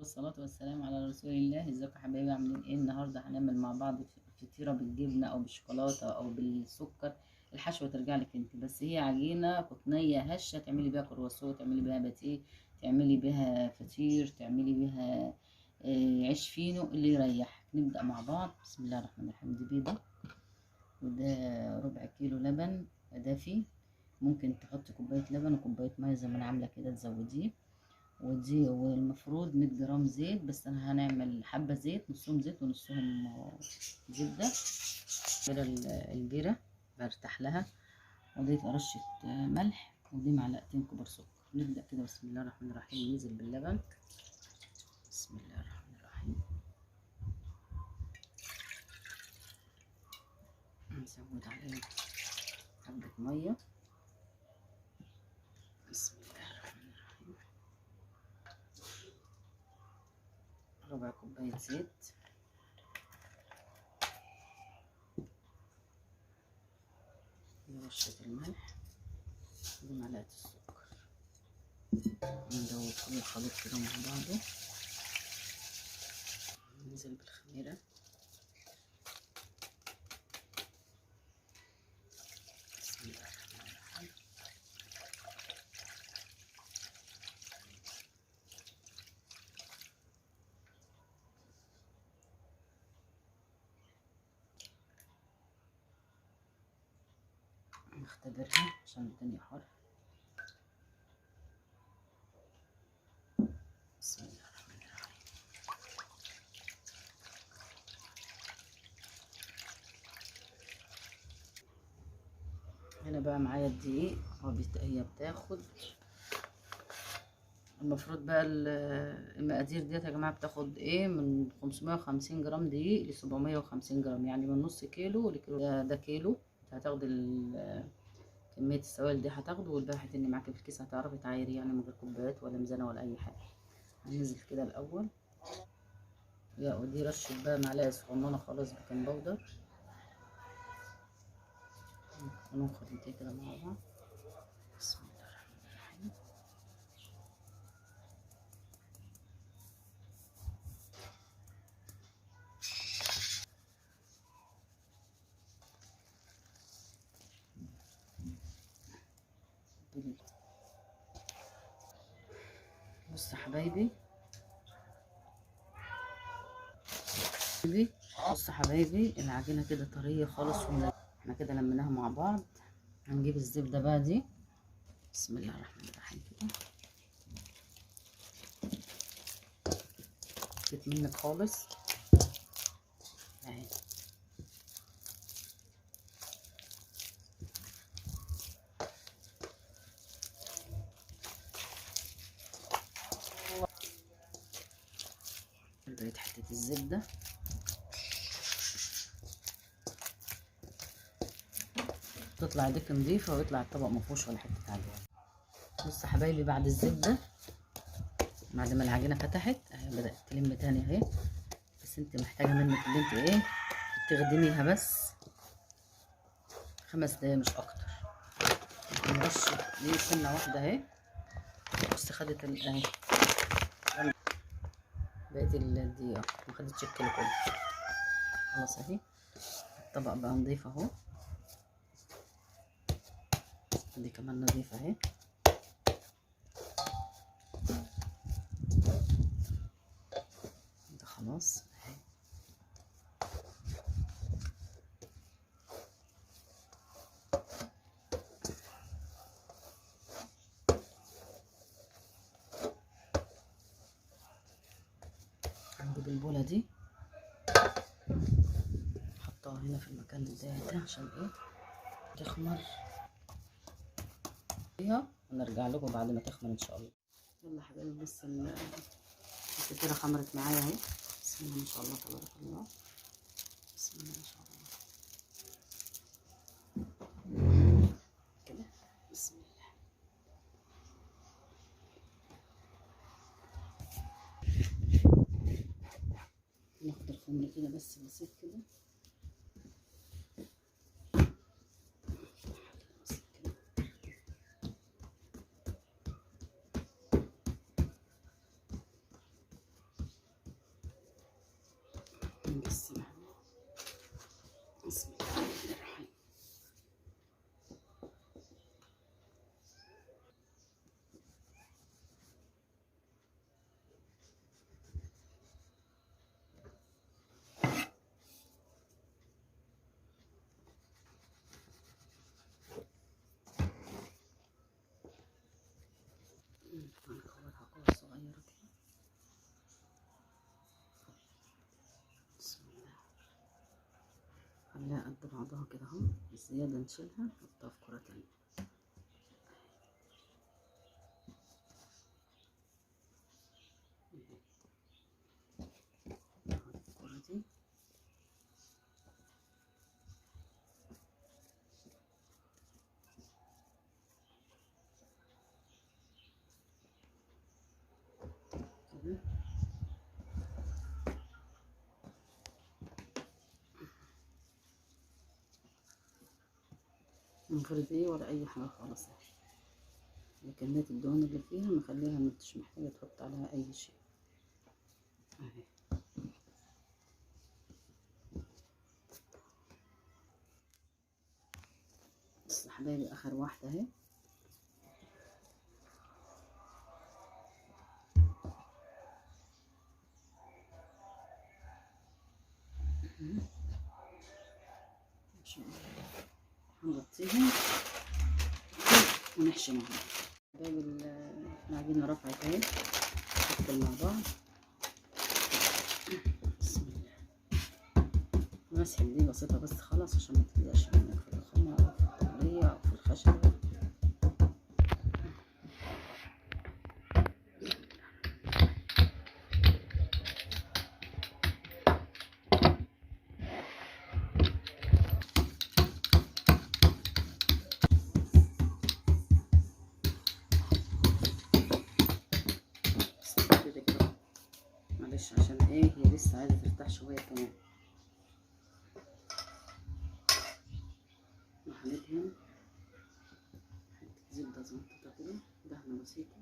والصلاة والسلام على رسول الله. ازيكم حبايبي، عاملين ايه؟ النهارده هنعمل مع بعض فطيرة بالجبنة او بالشوكولاتة او بالسكر. الحشوة ترجع لك انت، بس هي عجينة قطنية هشة تعملي بيها كرواسون، تعملي بيها باتيه، تعملي بيها فطير، تعملي بيها عيش فينو، اللي يريحك. نبدأ مع بعض. بسم الله الرحمن الرحيم. دي بيضة، وده ربع كيلو لبن دافي، ممكن تحطي كوباية لبن وكوباية مية زي ما انا عاملة كده تزوديه. ودي والمفروض 100 جرام زيت، بس انا هنعمل حبة زيت، نصهم زيت ونصهم زبدة. كده الجيرة برتاح لها. وضيف رشة ملح، ودي معلقتين كبار سكر. نبدأ كده بسم الله الرحمن الرحيم. ننزل باللبن، بسم الله الرحمن الرحيم. نزود عليه حبة مية، بسم الله الرحمن الرحيم. ربع كوباية زيت، رشة الملح، ومعلقة السكر. ندوب كل الخليط كده مع بعضه. ننزل بالخميرة، بسم الله الرحمن الرحيم. نختبرها عشان الدنيا حر. بسم الله الرحمن الرحيم. هنا بقى معايا الدقيق، هي بتاخد المفروض بقى المقادير ديت يا جماعة بتاخد ايه، من 550 جرام دقيق ل 750 جرام، يعني من نص كيلو لكيلو. ده كيلو هتاخد كمية السوائل دي هتاخده، والباقي هتني معاكي في الكيس، هتعرفي تعايري يعني من غير كوبايات ولا ميزانه ولا اي حاجة. هننزل كده الاول، يا ودي رشه بقى معلقه صغننه خالص baking powder، ونخلطها كده مع بعض. بسم الله الرحمن الرحيم. بصوا حبايبي، بصوا حبايبي، العجينة كده طرية خالص، احنا كده لميناها مع بعض. هنجيب الزبدة بقى دي، بسم الله الرحمن الرحيم. كده جت منك خالص اهي. بقيت حتة الزبدة، تطلع ايديك نضيفة ويطلع الطبق مفهوش ولا حتة عجينة. بصوا حبايبي، بعد الزبدة، بعد ما العجينة فتحت اهي بدأت تلم تاني اهي، بس انت محتاجة منك اللي انت ايه تخدميها بس 5 دقايق مش اكتر. نرش دي سنة واحدة اهي. بصي خدت اهي بقيت الدقيقة، ما خدتش الكيلو كله. خلاص اهي الطبق بقى نضيف اهو، دي كمان نضيفة اهي. ده خلاص اهي. هنجيب البولة دي نحطها هنا في المكان ده عشان ايه تخمر فيها، ونرجع لكم بعد ما تخمر ان شاء الله. يلا حبايبي، بص الفطيره خمرت معايا اهي، بسم الله ما شاء الله تبارك الله، بسم الله ما شاء الله كده، بسم الله. ناخد الخمر كده بس بسيط كده، نقسمها. بسم الله الرحمن الرحيم. هنكورها كور صغيرة كده. بسم الله. خليها قد بعضها كده اهو، الزيادة نشيلها نحطها في كرة تانية. الكرة دي كده. من غير دقيق ولا اي حاجة خالص، اهي كمية الدهون اللي فيها مخليها مش محتاجه تحط عليها اي شيء اهي. بس حبايبي اخر واحدة اهي. ان شاء الله هنغطيهم ونحشي مع بعض. باقي العجينة رفعت اهي، نحط مع بعض. بسم الله. مسحة دي بسيطة بس خلاص عشان ما تلزقش منك في الخمرة أو في الطبلية أو في الخشبة. معلش عشان ايه هي لسه عايزه ترتاح شوية كمان. وهندهن حتة زبدة زنطه كده، دهنه بسيطة.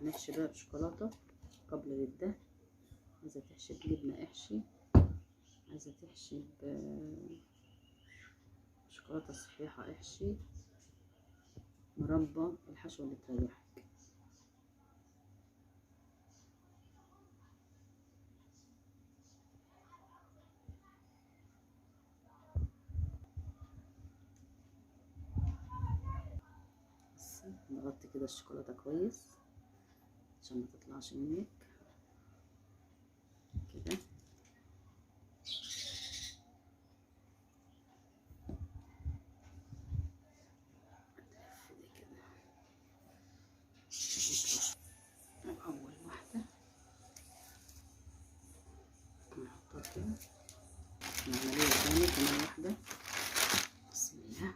هنحشي بقى بشوكولاته قبل للدهن. عايزه تحشي بجبنه احشي، عايزه تحشي بشوكولاته صحيحه احشي، مربى، الحشوه اللي تريحك. بس نغطي كده الشوكولاتة كويس عشان ما تطلعش منك كده. نلف دي كده. اول واحدة نحطها كده، العملية تاني كمان واحدة. بسم الله.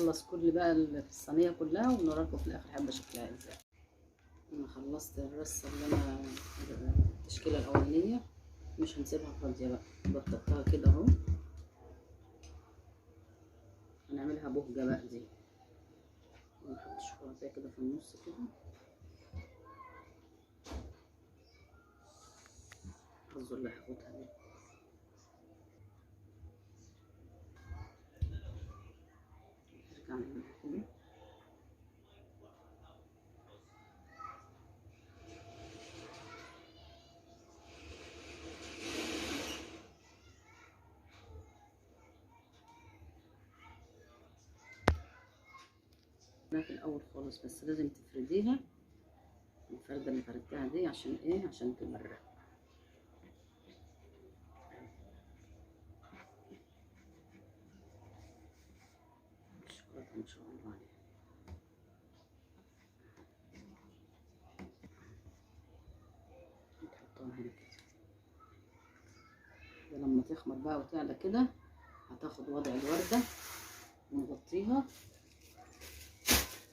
هنخلص كل بقى في الصينية كلها ونوريكم في الاخر حبه شكلها ازاي. انا خلصت الرصه اللي انا التشكيلة الاولانية، مش هنسيبها فاضية بقى، بططتها كده اهو. هنعملها بهجة بقى دي، ونحط شوكولاتة كده في النص كده. الحظ اللي هاخدها دي. نرجع نعملها كده. في الاول خالص، بس لازم تفرديها الفرده اللي فردتها دي عشان ايه؟ عشان تبرق. الشوكولاتة ما شاء الله عليها. تحطوها هنا كده، ده لما تخمر بقى وتعلى كده هتاخد وضع الورده، ونغطيها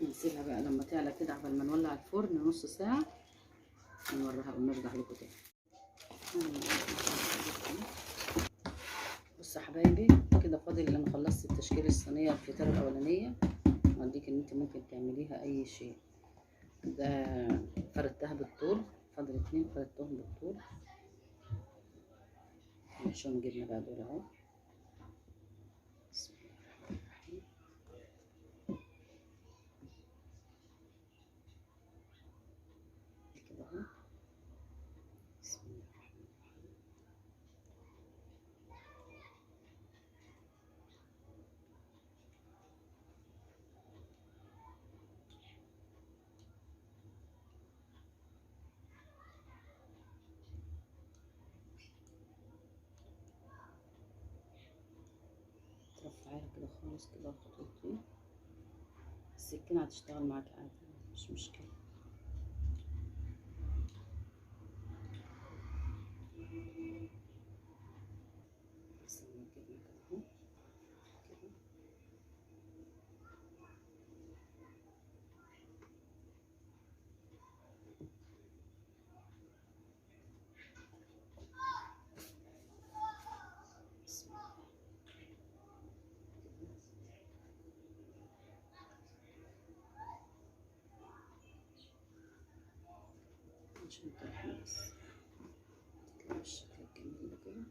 نسيبها بقى لما تعلى كده قبل ما نولع الفرن نص ساعة، ونوريها ونرجع لكم تاني. بصوا يا حبايبي كده فاضل اللي انا خلصت التشكيل الصينية الفطيرة الأولانية. هوديك ان انت ممكن تعمليها اي شيء. ده فردتها بالطول، فاضل 2 فردتهم بالطول. نحشهم جبنة بقى دول اهو. بسم الله الرحمن الرحيم. كده اهو. بسم الله الرحمن الرحيم. ترفعيها كده خالص كده خطوتين، السكينة هتشتغل معاك عادي مش مشكلة. بس الجبنة كده اهو كده. بسم الله. عشان تلحم بس تطلع بالشكل الجميل ده كده.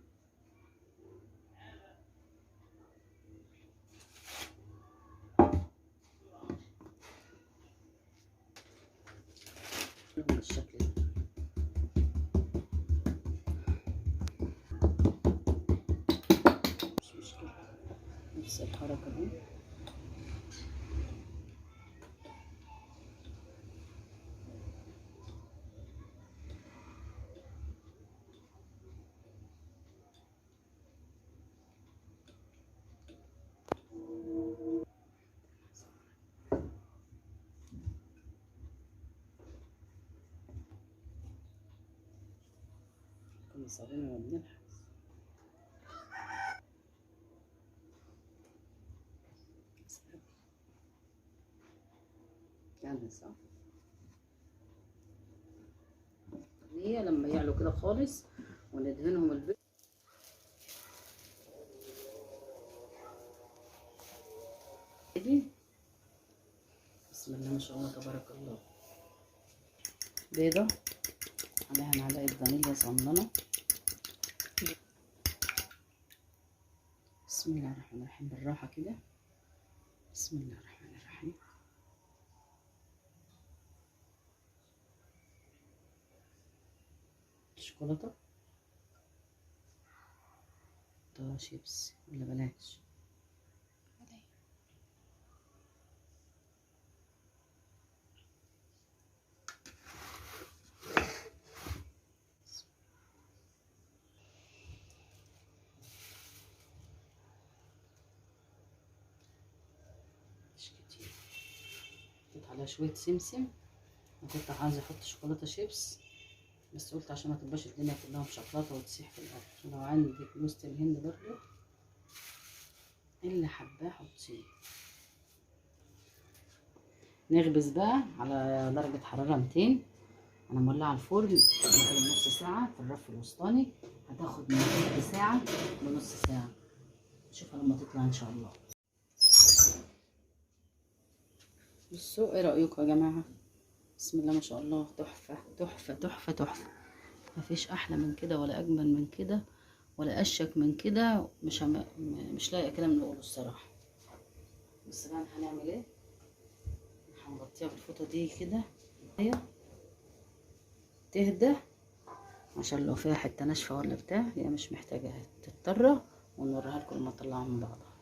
بالشكل ده مش مشكلة، نفس الحركة دي. صابون وبنلحس. يعني صح هي لما يعلو كده خالص وندهنهم البيض. بسم الله ما شاء الله تبارك الله. بيضة عليها معلقة فانيليا صغننة. بسم الله الرحمن الرحيم، بالراحة كده. بسم الله الرحمن الرحيم. شوكولاتة ده شيبس ولا بلاش؟ مش كتير. حطيت عليها شوية سمسم. انا كنت عايزة احط شوكولاتة شيبس بس قلت عشان ما تبقاش الدنيا كلها مشكلطة وتسيح في الاكل. لو عندك جوزة الهند برضو اللي حباه حطيه. نخبز بقى على درجه حرارة 200. انا مولعه الفرن مثلا نص ساعة في الرف الوسطاني، هتاخد من تلت ساعة لنص ساعة. نشوفها لما تطلع ان شاء الله. بصوا ايه رايكم يا جماعة؟ بسم الله ما شاء الله، تحفة تحفة تحفة تحفة. مفيش احلى من كده ولا اجمل من كده ولا اشيك من كده. مش لاقيه كلام نقوله الصراحة. بس بقى هنعمل ايه؟ هنغطيها بالفوطه دي كده تهدى، عشان لو فيها حتة ناشفة ولا بتاع هي مش محتاجه تضطر، ونوريها لكم لما اطلعها من بعضها.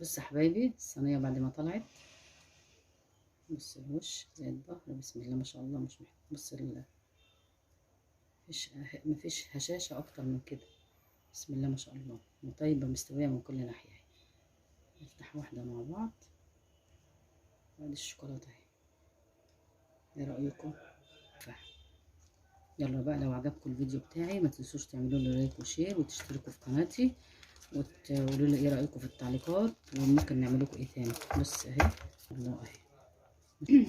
بصوا يا حبايبي الصينية بعد ما طلعت، بص الوش زي الظهر، بسم الله ما شاء الله. مش محتاج، بص مفيش هشاشة اكتر من كده، بسم الله ما شاء الله. وطيبة مستوية من كل ناحية. نفتح واحدة مع بعض. وادي الشوكولاتة اهي. ايه رايكم؟ يلا بقى، لو عجبكم الفيديو بتاعي ما تنسوش تعملوا لي like و share وتشتركوا في قناتي، وتقولوا لي ايه رايكم في التعليقات، وممكن نعمل لكم ايه تاني. بص اهي، الله اهي.